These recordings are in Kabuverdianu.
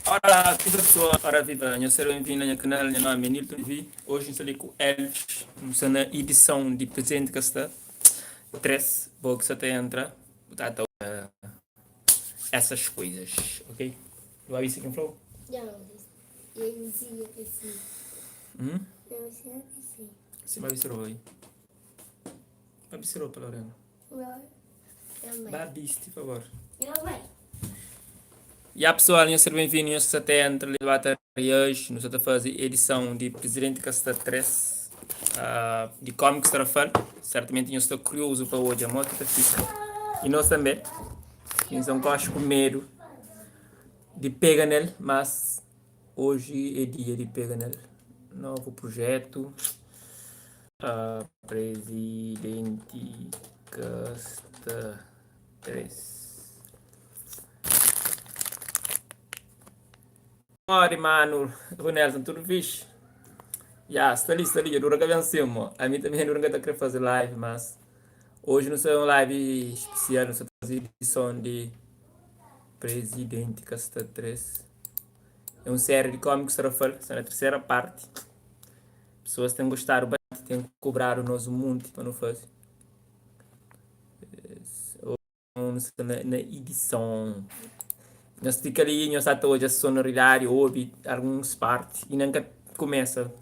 Ora viva pessoal, ora viva, nhos ser ben-vindo na nha canal, nha nome é Nilton TV. Hoje n sta li ku Elvis, nu sta na edição di Presente Ka Sta 3, bo ki sta ta entra, bu ta ta odja essas coisas, ok? Bu avisa kin flau? Já eu dizia que sim. Hum? Eu dizia que sim. Si ba bisti ropa aí. Ba bisti ropa, Lorena. Ba bisti, favor. Ya pessoal, nhos ser bem-vindo, nhos sa ta entra li ba ta reage, nu sa ta faze edição di Presidente ka sta 3 uh, di Comics Tarrafal. Certamente nhos sta curioso pa odja mo ki ta fika. E nós também. Então gosto com medo de pega nele, mas hoje é dia de pega nele. Novo projeto. Uh, Presidente ka sta 3. Mori mano, Rui Nelson, tudo fixe? Ya, sta li, sta li, dura ka ben sim, mo. A mi também dura ka ta kre fazer live, mas hoje não sei um live especial, não sei fazer edição de Presidente ka sta 3. É um série de cómicos Tarrafal, está na terceira parte. Pessoas têm gostado bastante, têm cobrado nós um monte para não fazer. Na, na edição. Nós fica ali, nós está hoje a sonoridade, ouve alguns partes e nunca começa.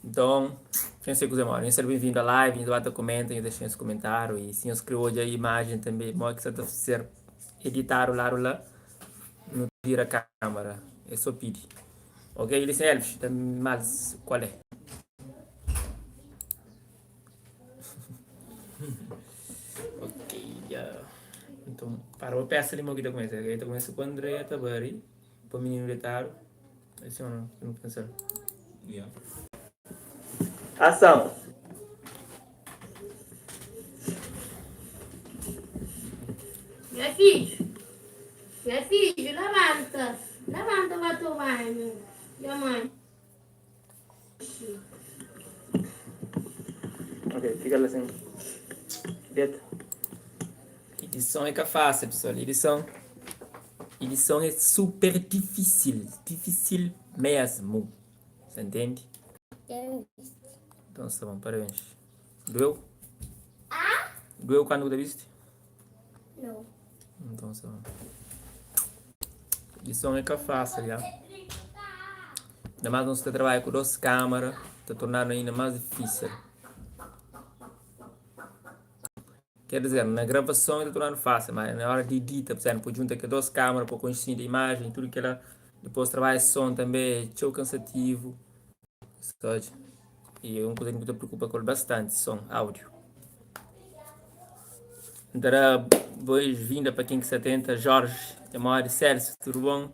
Então, quem sei que mano, seja bem-vindo à live, bota comenta, deixa esse comentário e se nós criou hoje a imagem também, mostra que está a ser editado lá, lá, não vira a câmera, é só pedir. Ok, Elis Elves, mas qual é? Ok, ya. Então, para o peça ali, mo que tá começa. Aí tá começa com a Andrea Tabari, para o menino deitado. Esse é o nome, não pensar. Yeah. Ação! Nha fidju, nha fidju, labanta, labanta ba toma banhu, dja manxi. Ok, fika la sin. Deta. Edição é ka fácil, pessoal. Edição, edição é super difícil, difícil mesmo. Você entende? Então, tá bom, parabéns. Doeu? Ah? Doeu quando você viste? Não. Então, tá bom. Edição é ka fácil, já. Ainda mais não se trabalha com duas câmeras, está tornando ainda mais difícil. Quer dizer, na gravação está tornando fácil, mas na hora de edita, por exemplo, junta com duas câmeras para conseguir a imagem, tudo que ela depois trabalha som também, é tão cansativo. Sabe? E é uma coisa que me preocupa com bastante, som, áudio. Dará boas-vindas para quem que se atenta, Jorge, Temori, Celso, tudo bom?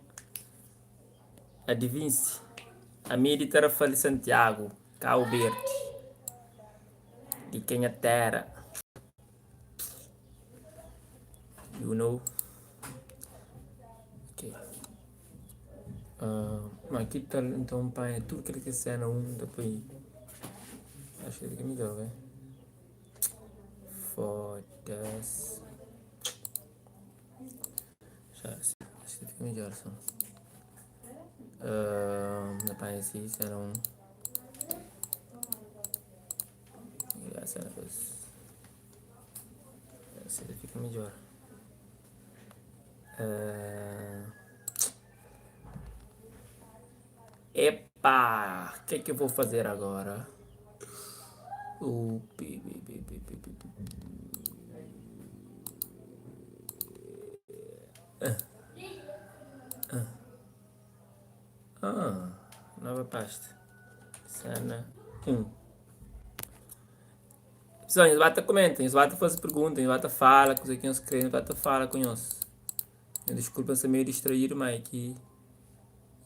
Adivinhe-se, a mídia Tarrafal de Santiago, Cabo Verde, de quem a terra. You know? Ok. Uh, mas que tal então pai, tudo que ele cena um depois. Acho que fica melhor, velho. Foda-se. Já, acho que fica melhor só. Uh, na assim, cena um. E a cena dois. Assim fica melhor. Uh... Epa! O que é que eu vou fazer agora? O B, B, B, B, B, B, B. Ah. Ah. Ah, nova pasta. Cena 1. Pessoal, nós bata comenta, nós bata faz pergunta, nós bata fala, coisa que nós queremos, bata fala com nós. Desculpa ser meio distraído, mas é que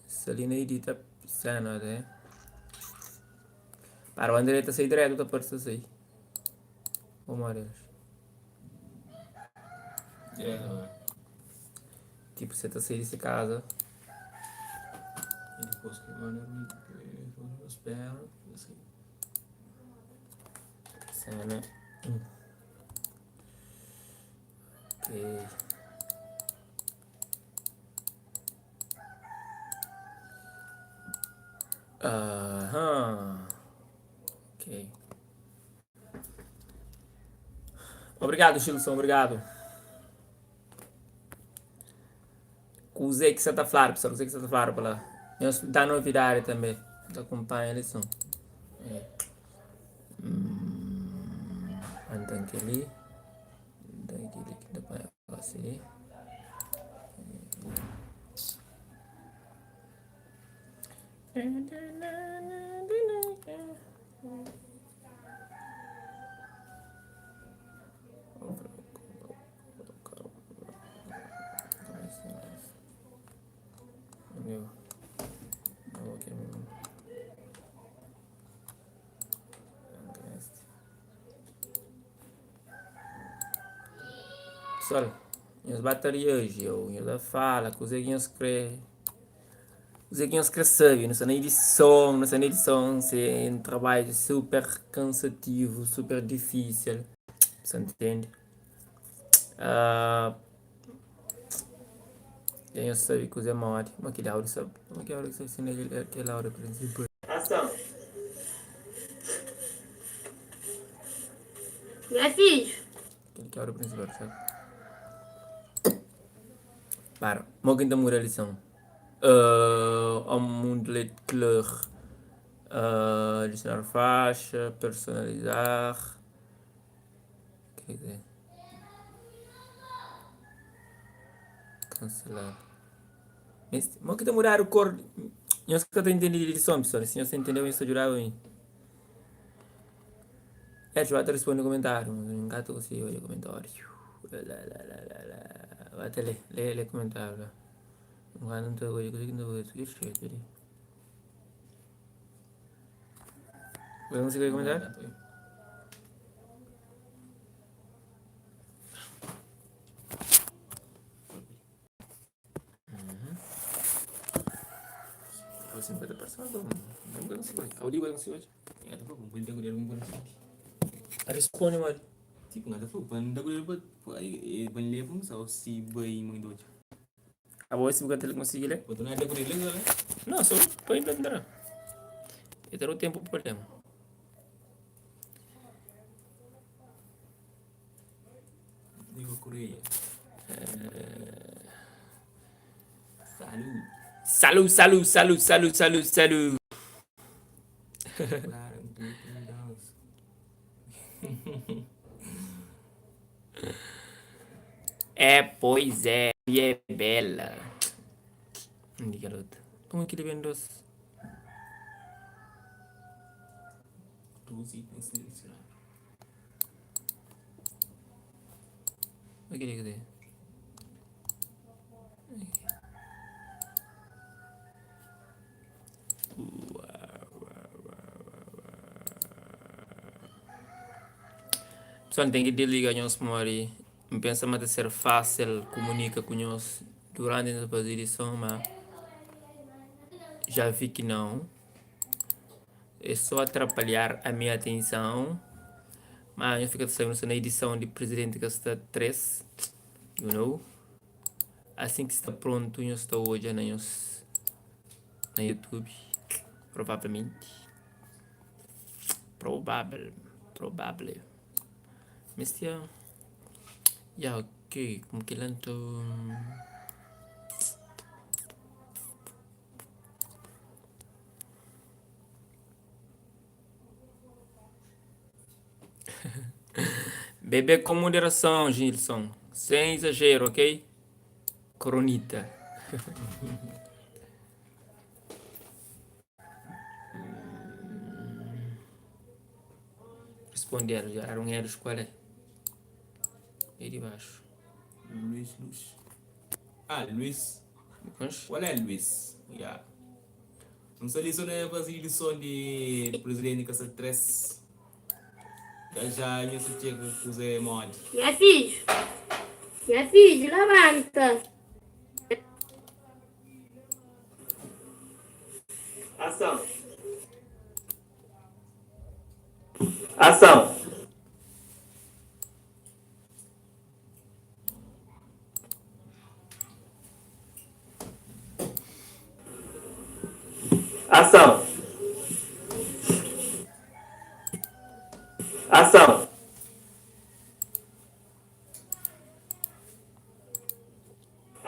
se ali na edita cena, né? Para o André tá sair direto, tá aparecendo aí. Vamos lá, Yeah. Tipo, você tá saindo de casa. E depois que mano, eu espero, assim. Cena 1. Ok. Aham. Ok. Obrigado, Gilson, obrigado. Kuzê ki sa ta fladu, pessoal? Kuzê ki sa ta fladu pa la? Nhos da novidadi tanbê. Ta kunpanha lison. É. Hum, antan kel-li. Antan kel-li ki ta panha gosi li. Pessoal, nhos ba ta reaji ou nhos ba fala kuzê ki nhos krê, kuzê ki nhos krê sabe. Nu sta na edison, nu sta na edison, se é un trabadju super kansativu, super difísil, sa ntende? Dja nhos sabe kuzê modi. Ma kel áudio sta, ma kel áudio sta sendo kel áudio prinsipal. Ason. Nha fidju. Kel ki áudio prinsipal, sabe? Para. Mo ki N ta muda lison. Omundo lecler. Adicionar faixa, personalizar. Quer dizer, cancelar. Mo ki ta mudadu kor? Nhos ka ta intende di edison, pessoal. Si nhos ta intendeba, nhos ta djudaba mi. Edson ba ta responde komentariu, mas N ka ta konsigi odja komentariu. La la la la la la. Ba ta lé, lé, lé komentariu la. N ka ta odja kuzê ki N ta odja. Ki skrebi li? Bu ka konsigi odja komentariu? Responde modi. Tipo, nada foi, pa nda pa pa leva um só se bai muito hoje. Abo si bu ka ta konsigi lé? Botu nada ku lé lé. Não, só pa implementar. Eu tenho tempo para ler. Digo Correia. Salut. Salut, salut, salut, salut, salut, salut. Claro, um dança. É, pois é, e é bela. Onde que é outra? Como é que ele vem doce? 12 itens selecionados. O que é que é? Pessoal, tem que desligar nhos pamodi N pensa ma ta ser fásil kumunika ku nhos duranti N ta faze edison, ma já vi ki não. É só atrapalhar a minha atenção. Ma nhos fika ta sabe, nu sta na edison di Presidente ka sta 3, you know. Assim ki sta prontu nhos ta odja na nhos na YouTube, provavelmenti. Provável, provável. Mestia, ya ok, como que lento. Bebe com moderação, Gilson. Sem exagero, ok? Coronita. Responderam, já eram eles qual é? E de baixo. Luís, Luís. Ah, Luís. Mas, Qual é Luís? Yeah. Não sei se não fazer lição de presidente que essa 3. Já já eu sei que usei mod. Nha fidju, nha fidju, labanta. Ação. Ação. Ação.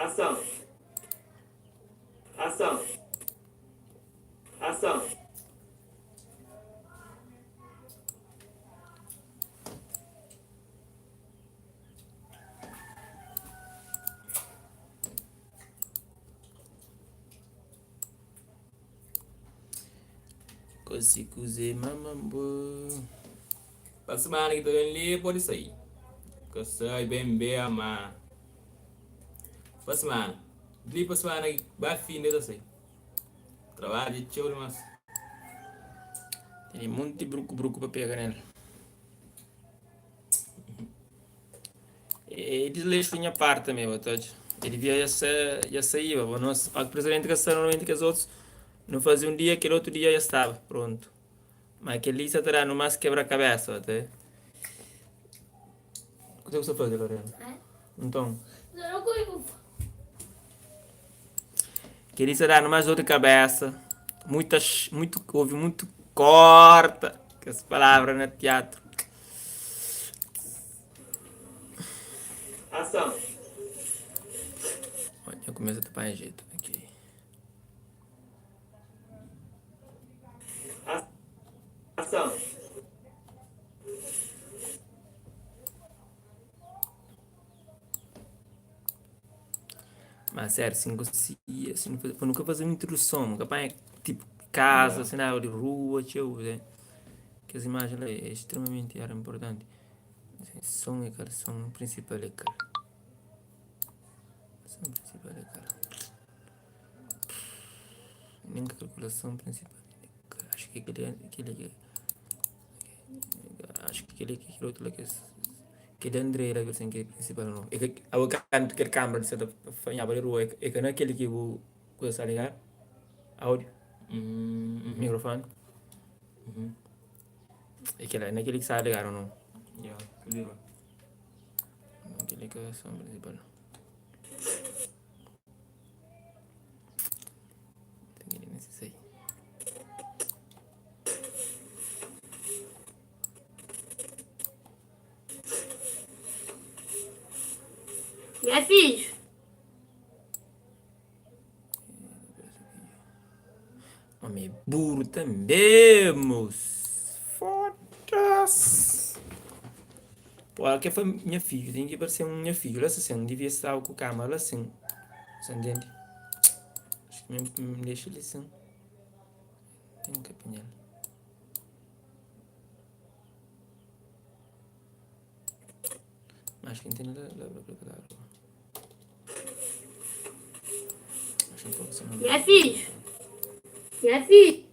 Ason. Ason. Ason. Kosi kuze mamambo. Pa semana ki ta ben li pode sai. Ka sai ben bem ma pa semana. Li pa semana ki ba fin de ta sai. Trabadju é txeu dimas. Tene monti bruku bruku pa pega nel. É desleixo di nha parte também, bo ta odja. E devia ja sa ja saíba, bo nos o presidente ka sta normalmente kes otus nu faze un dia kel otu dia ja staba pronto. Ma kel li sa ta danu mas kebra kabesa, bo ta ve. Kuzê ku sta faze Lorena? Nton, kel li sa danu mas dor di kabesa, muita muito ouvi muito korta kes palavra na teatro. Ação. Olha, começa a tapar jeito aqui. Ação. Mas sério, se não conseguia, se não, eu nunca fazer uma introdução, nunca apanha tipo casa, cenário de rua, txeu, né? Que as imagens lá é extremamente era importante. Assim, som é cara, som principal é cara. Som principal é cara. Nem calculação principal. Acho que aquele, aquele, acho que aquele, aquele outro lá que é aquele André lá que assim, que é principal não. É que ao canto que câmara de certa fanhava de rua é que não é aquele que o coisa ligar áudio, microfone. É aquele, é naquele que sabe ligar ou não? Yeah, aquele lá. Aquele que é o som principal. Tem que nesse aí. Nha fidju. Homem é burro também, moço. Foda-se. Pô, aqui foi minha filha. Tem que parecer um minha filha. Olha assim, devia estar com a câmera assim. Você entende? Acho que me, me deixa ele assim. Tem que apanhar. Acho que entende. Acho que pode ser. Nha fidju. Nha fidju.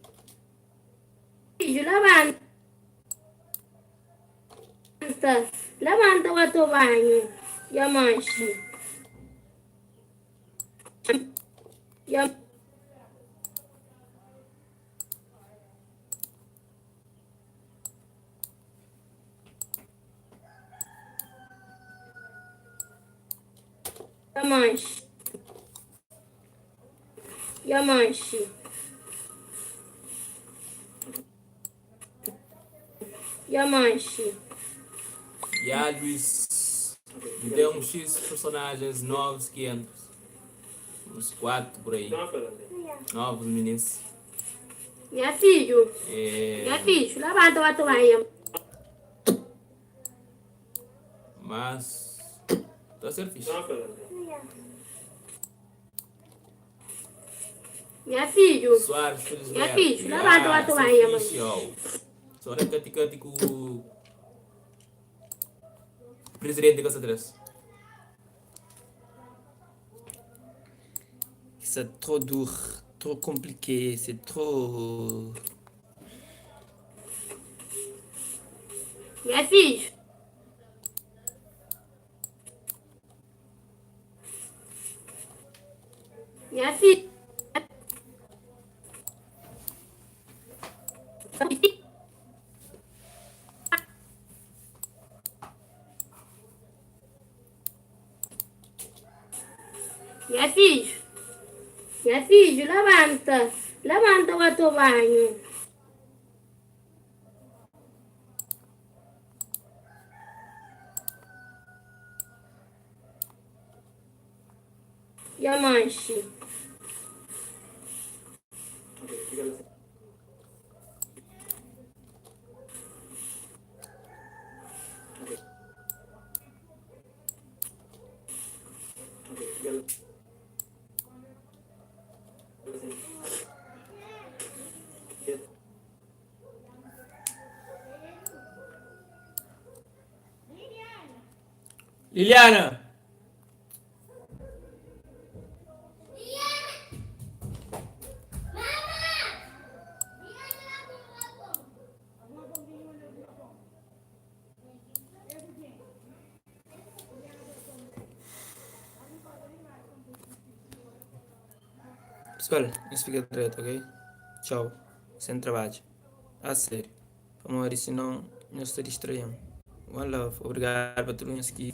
Labanta. Labanta ba to banhu. Dja manxe. Dja. Manxe. Dja manxe. Dja manxe. Ya Luis, tem uns X personagens novos que entram. Uns 4 por aí. Novos meninos. Nha fidju. É, Nha fidju, labanta ba toma banhu. mas tá sendo fixe. Nha fidju. Soares Felizberto. Nha fidju, labanta ba toma Ah, banhu. fixe, ó. Só na cati-cati com o presidente da Casa 3. C'est trop dur, trop compliqué, c'est trop. Nha fidju. Nha fidju. Nha fidju. Nha fidju, labanta. Labanta ba toma banhu. Dja manxe. Liliana! Pessoal, nhos fika dretu, ok? Txau, sen trabadju. A sério, pamodi sinon nhos ta distraí-m. One love, obrigadu pa tudu nhos ki.